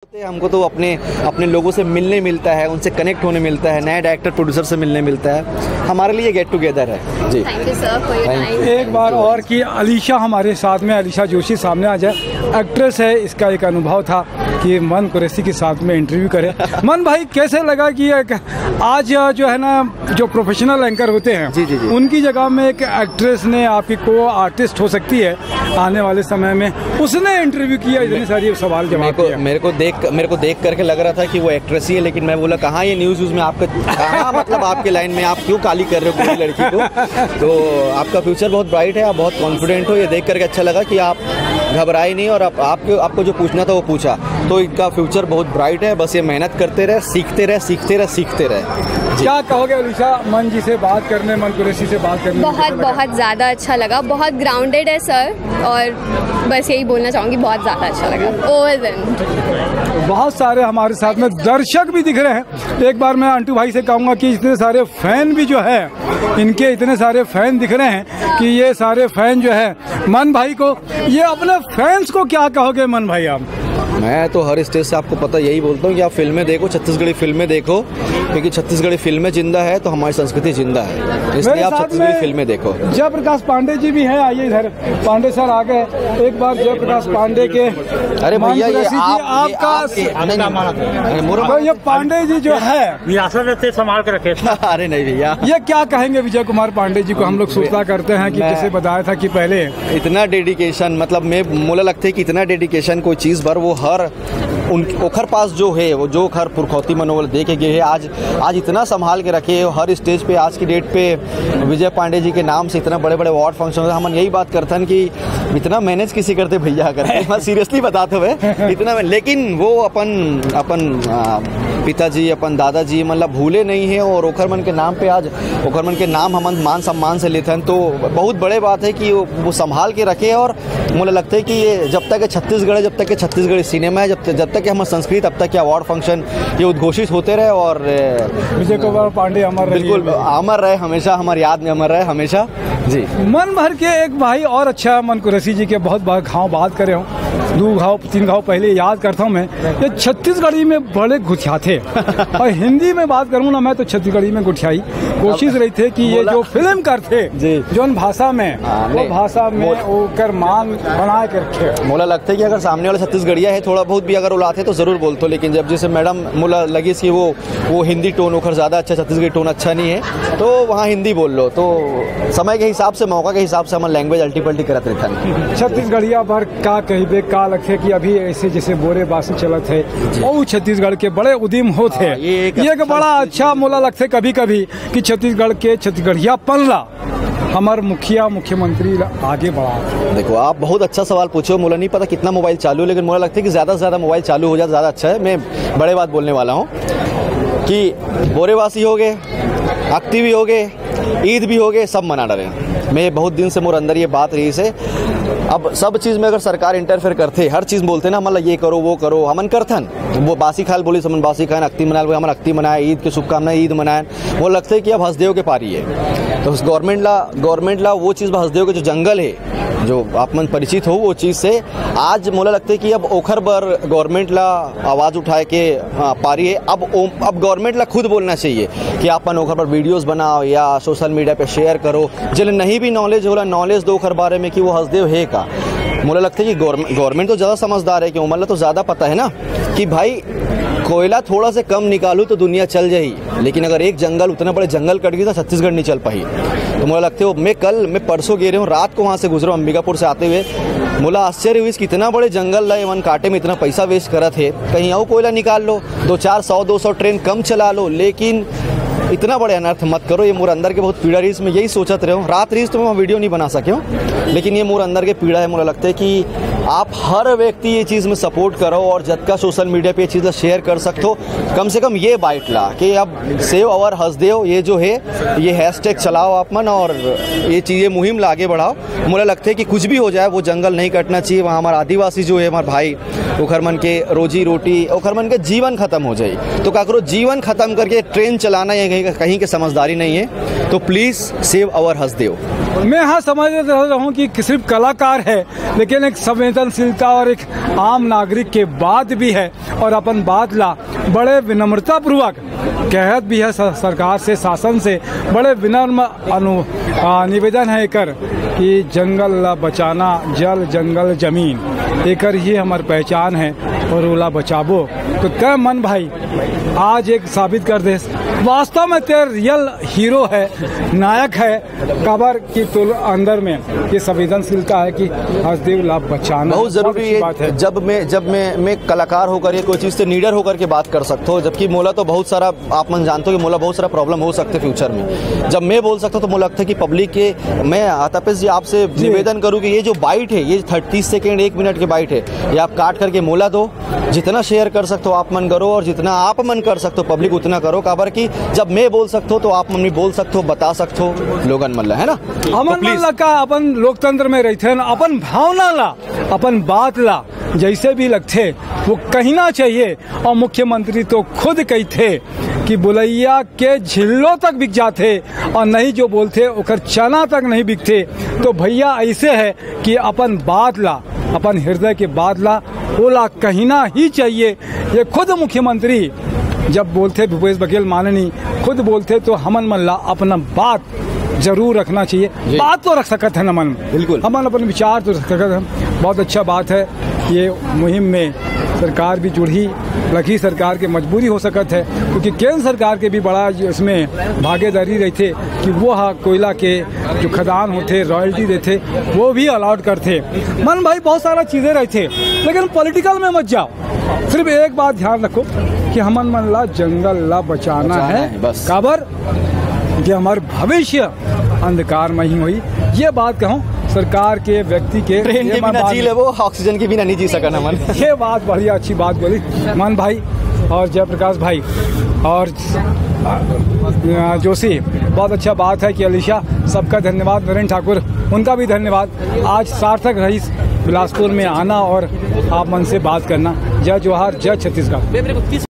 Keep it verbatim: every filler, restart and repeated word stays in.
हमको तो अपने अपने लोगों से मिलने मिलता है, उनसे कनेक्ट होने मिलता है, नए डायरेक्टर प्रोड्यूसर से मिलने मिलता है। हमारे लिए गेट टुगेदर है जी। Thank you, sir, for your Thank time. you. एक बार और कि अलीशा हमारे साथ में, अलीशा जोशी सामने आ जाए, एक्ट्रेस है, इसका एक अनुभव था कि मन कुरैशी के साथ में इंटरव्यू करे। मन भाई, कैसे लगा कि एक आज जो है ना, जो प्रोफेशनल एंकर होते हैं, जी, जी, जी। उनकी जगह में एक एक्ट्रेस ने, आपकी को आर्टिस्ट हो सकती है आने वाले समय में, उसने इंटरव्यू किया, इतने सारे सवाल मेरे जवाब को दिया। मेरे को देख मेरे को देख करके लग रहा था कि वो एक्ट्रेस ही है, लेकिन मैं बोला, कहाँ ये न्यूज़ व्यूज़ में आपका, कहाँ मतलब आपके लाइन में, आप क्यों काली कर रहे हो किसी लड़की को? तो आपका फ्यूचर बहुत ब्राइट है, आप बहुत कॉन्फिडेंट हो। ये देख करके अच्छा लगा कि आप घबराए नहीं और आप, आपको आपको जो पूछना था वो पूछा। तो इनका फ्यूचर बहुत ब्राइट है, बस ये मेहनत करते रहे, सीखते रहे, सीखते रहे, सीखते रहे जी। क्या कहोगे अलीशा, मन जी से बात करने, मन कुरैशी से बात करने में बहुत, कैसा लगा? बहुत ज़्यादा अच्छा लगा, बहुत ग्राउंडेड है सर, और बस यही बोलना चाहूँगी, बहुत ज़्यादा अच्छा लगा, ओवर देन। बहुत सारे हमारे साथ में दर्शक भी दिख रहे हैं। एक बार मैं अंटू भाई से कहूंगा कि इतने सारे फैन भी जो है, इनके इतने सारे फैन दिख रहे हैं कि ये सारे फैन जो है मन भाई को, ये अपने फैंस को क्या कहोगे मन भाई आप? मैं तो हर स्टेज से, आपको पता, यही बोलता हूँ कि आप फिल्में देखो, छत्तीसगढ़ी फिल्में देखो, क्योंकि छत्तीसगढ़ी फिल्में जिंदा है तो हमारी संस्कृति जिंदा है, इसलिए मेरे आप साथ छत्तीसगढ़ी में फिल्में देखो। जयप्रकाश पांडे जी भी हैं, आइए इधर। पांडे सर आ गए। एक बार जयप्रकाश पांडे के अरे भैया, ये मानकुरैशी जी, आप, ये आपका आपके, नहीं, नहीं, अरे, मोरो तो ये पांडे जी जो है, विरासत से संभाल के रखे। अरे नहीं भैया, ये क्या कहेंगे विजय कुमार पांडे जी को? हम लोग सोचता करते हैं कि मैं- जैसे बताया था कि पहले इतना डेडिकेशन, मतलब मैं, मोला लगता है कि इतना डेडिकेशन कोई चीज़ पर वो हर उन ओखर पास जो है, वो जो ओखर पुरखौती मन वो दे के गए हैं, आज आज इतना संभाल के रखे हैं। हर स्टेज पे आज की डेट पे विजय पांडे जी के नाम से इतना बड़े बड़े अवार्ड फंक्शन होता है। हम यही बात करते हैं कि इतना मैनेज किसी करते भैया करते हैं, मैं सीरियसली बताते हुए इतना मैं, लेकिन वो अपन अपन आ, पिताजी, अपन दादाजी मतलब भूले नहीं है और ओखर मन के नाम पे आज ओखर मन के नाम हमन मान सम्मान से लेते हैं, तो बहुत बड़े बात है कि वो, वो संभाल के रखे। और मोला लगता है कि ये जब तक ये छत्तीसगढ़ है, जब तक ये छत्तीसगढ़ी सिनेमा है, जब जब तक ये हमारा संस्कृत, तब तक ये अवार्ड फंक्शन ये उद्घोषित होते रहे। और ए, विजय कुमार पांडे अमर रहिए। बिल्कुल अमर रहे हमेशा, हमारी याद में अमर रहे हमेशा जी। मन भर के एक भाई और अच्छा, मन कुरैशी जी के बहुत बार घाव बात करे हूँ, दो घाव तीन घाव पहले याद करता हूँ मैं, ये छत्तीसगढ़ी में बड़े गुठियाथे और हिंदी में बात करूँ ना मैं तो छत्तीसगढ़ी में गुठियाई कोशिश रही थे कि ये बोला। जो फिल्म करते जी। जोन भाषा में हाँ, वो नहीं, भाषा में वो- ओकर मान बना के रखे। मोला लगता है कि अगर सामने वाला छत्तीसगढ़िया है, थोड़ा बहुत भी अगर उलाते तो जरूर बोलते, लेकिन जब जैसे मैडम मोला लगी कि वो वो हिंदी टोन ओखर ज़्यादा अच्छा, छत्तीसगढ़ी टोन अच्छा नहीं है, तो वहाँ हिंदी बोल लो। तो समय के हिसाब से, मौका के हिसाब से हमन लैंग्वेज अल्टी पल्टी करत रहथन। छत्तीसगढ़िया बर का कहिबे, का लगथे कि अभी ऐसे जैसे बोरे बासी चलत है, वो छत्तीसगढ़ के बड़े उदिम होत है। हाँ, ये एक ये एक अच्छा बड़ा चीज अच्छा मोला लगथे कभी कभी कि छत्तीसगढ़ के छत्तीसगढ़ियापन ला हमार मुखिया मुख्यमंत्री ला आगे बढ़ा। देखो, आप बहुत अच्छा सवाल पूछे हो। मोला नहीं पता कितना मोबाइल चालू है, लेकिन मोला लगता है कि ज़्यादा से ज़्यादा मोबाइल चालू हो जाए, ज़्यादा अच्छा है। मैं बड़े बात बोलने वाला हूँ कि बोरेवासी हो गए, अक्ति भी हो गए, ईद भी हो गए, सब मना डरे हैं। मैं बहुत दिन से मोर अंदर ये बात रही से, अब सब चीज़ में अगर सरकार इंटरफेयर करते, हर चीज़ बोलते ना, मतलब ये करो, वो करो, हमन करथन। वो बासी खाल बोली, समन बासी खान, अक्ति मनाल बोले, हमन अक्ति मनाए, ईद के शुभकामनाएं, ईद मनाए। वो लगता है कि अब हसदेव के पारी है, तो गवर्नमेंट ला, गवर्नमेंट ला वो चीज़, हसदेव के जो जंगल है, जो आप मन परिचित हो वो चीज़ से, आज मोला लगता है कि अब ओखर बर गवर्नमेंट ला आवाज़ उठाए के, हाँ, पारी है। अब ओ-, अब गवर्नमेंट ला खुद बोलना चाहिए कि आप मन ओखर पर वीडियोज़ बनाओ या सोशल मीडिया पे शेयर करो। जेला नहीं भी नॉलेज होला, नॉलेज दो ओखर बारे में कि वो हसदेव है का। मोला लगता है कि गवर्न-, गवर्नमेंट तो ज़्यादा समझदार है, कि ओमन ला तो ज़्यादा पता है ना कि भाई, कोयला थोड़ा से कम निकालू तो दुनिया चल जाही, लेकिन अगर एक जंगल, उतना बड़े जंगल कट गई तो छत्तीसगढ़ नहीं चल पाही। तो मोला लगता है, मैं कल, मैं परसों गे रहे हूँ, रात को वहाँ से गुजरा हूँ अंबिकापुर से आते हुए, मोला आश्चर्य हुई कि इतना बड़े जंगल ला एमन काटे में इतना पैसा वेस्ट करत है। कहीं और कोयला निकाल लो, दो चार सौ दो सौ ट्रेन कम चला लो, लेकिन इतना बड़े अनर्थ मत करो। ये मोर अंदर के बहुत पीड़ा रही, मैं यही सोचत रहे हूँ, रात रही तो मैं वीडियो नहीं बना सके हूँ, लेकिन ये मोर अंदर के पीड़ा है। मोला लगता है कि आप हर व्यक्ति ये चीज़ में सपोर्ट करो और जतका सोशल मीडिया पे ये चीज़ ला शेयर कर सकते हो, कम से कम ये बाइट ला कि अब सेव आवर हसदेव, ये जो है, ये हैशटैग चलाओ आप मन और ये चीज़ें, मुहिम ला आगे बढ़ाओ। मोला लगता है कि कुछ भी हो जाए, वो जंगल नहीं कटना चाहिए। वहाँ हमारा आदिवासी जो है, हमारे भाई, ओखर मन के रोजी रोटी, ओखर मन के जीवन खत्म हो जाए, तो काकरो जीवन खत्म करके ट्रेन चलाना या कहीं के समझदारी नहीं है। तो please save our हसदेव। मैं हाँ समझ रहा हूँ कि सिर्फ कलाकार है, लेकिन एक संवेदनशीलता और एक आम नागरिक के बात भी है, और अपन बात ला बड़े विनम्रता पूर्वक कहत भी है स-, सरकार से, शासन से बड़े विनम्र अनु-, आ, निवेदन है एकर कि जंगल ला बचाना, जल, जंगल, जमीन, एकर ही हमर पहचान है और ओला बचाबो। तो तय मन भाई आज एक साबित कर देस, वास्तव में तेरा रियल हीरो है, नायक है। काबर कि तो अंदर में ये संवेदनशीलता है कि हसदेव ला बचाना बहुत जरूरी अच्छी है। बात है। जब मैं, जब मैं, मैं कलाकार होकर या कोई चीज़ से निडर होकर के बात कर सकता हूँ, जबकि मोला तो बहुत सारा, आप मन जानते हो कि मोला बहुत सारा प्रॉब्लम हो सकते फ्यूचर में। जब मैं बोल सकता हूँ तो मोला लगता है कि पब्लिक के, मैं, आ, तपेश जी, आपसे निवेदन करूँ कि ये जो बाइट है, ये थर्टी सेकेंड, एक मिनट के बाइट है, ये आप काट करके मोला दो। जितना शेयर कर सकते हो आप मन करो, और जितना आप मन कर सकते हो पब्लिक उतना करो। काबर कि जब मैं बोल सकता हूँ तो आप मन भी बोल सकते हो, बता सकते हो लोगन मन ला, है ना? हमन तो मन please। ला का अपन लोकतंत्र में रहिथे न, अपन भावना ला, अपन बात ला जैसे भी लगथे वो कहना चाहिए। और मुख्यमंत्री तो खुद कहिथे कि बुलैया के झिल्लो तक बिक जाथे और नहीं जो बोलथे ओकर चना तक नहीं बिकथे। तो भैया ऐसे है कि अपन बात ला, अपन हृदय के बात ला, ओला कहना ही चाहिए। ये खुद मुख्यमंत्री जब बोलथे, भूपेश बघेल माननीय खुद बोलथे, तो हमन मन ला अपना बात जरूर रखना चाहिए। जी। बात तो रख सकत है ना मन, बिल्कुल। हमन अपन विचार तो रख सकत हैं। बहुत अच्छा बात है, ये मुहिम में सरकार भी जुड़ही, लगही, सरकार के मजबूरी हो सकत है, क्योंकि केंद्र सरकार के भी बड़ा इसमें भागीदारी रहिथे कि वो हा कोयला के जो खदान होथे, रॉयल्टी देथे, वो भी अलॉट करथे। मन भाई बहुत सारा चीजें रहिथे, लेकिन पॉलिटिकल में मत जाओ। सिर्फ एक बात ध्यान रखो कि हमन मन ला जंगल ला बचाना बचाना है। है, बस। काबर कि हमार भविष्य अंधकार में ही होई। ये बात कहूँ सरकार के, व्यक्ति के, ब्रेन ये के मैं बिना बात जी लेबो, ऑक्सीजन के बिना नहीं जी सकन हमन। ये बात बढ़िया, अच्छी बात बोली मन भाई और जयप्रकाश भाई और, अ, जोशी। बहुत अच्छा बात है कि अलीशा, सबका धन्यवाद। नरेंद्र ठाकुर, उनका भी धन्यवाद। आज सार्थक रही बिलासपुर में आना और आप मन से बात करना। जय जोहार, जय छत्तीसगढ़।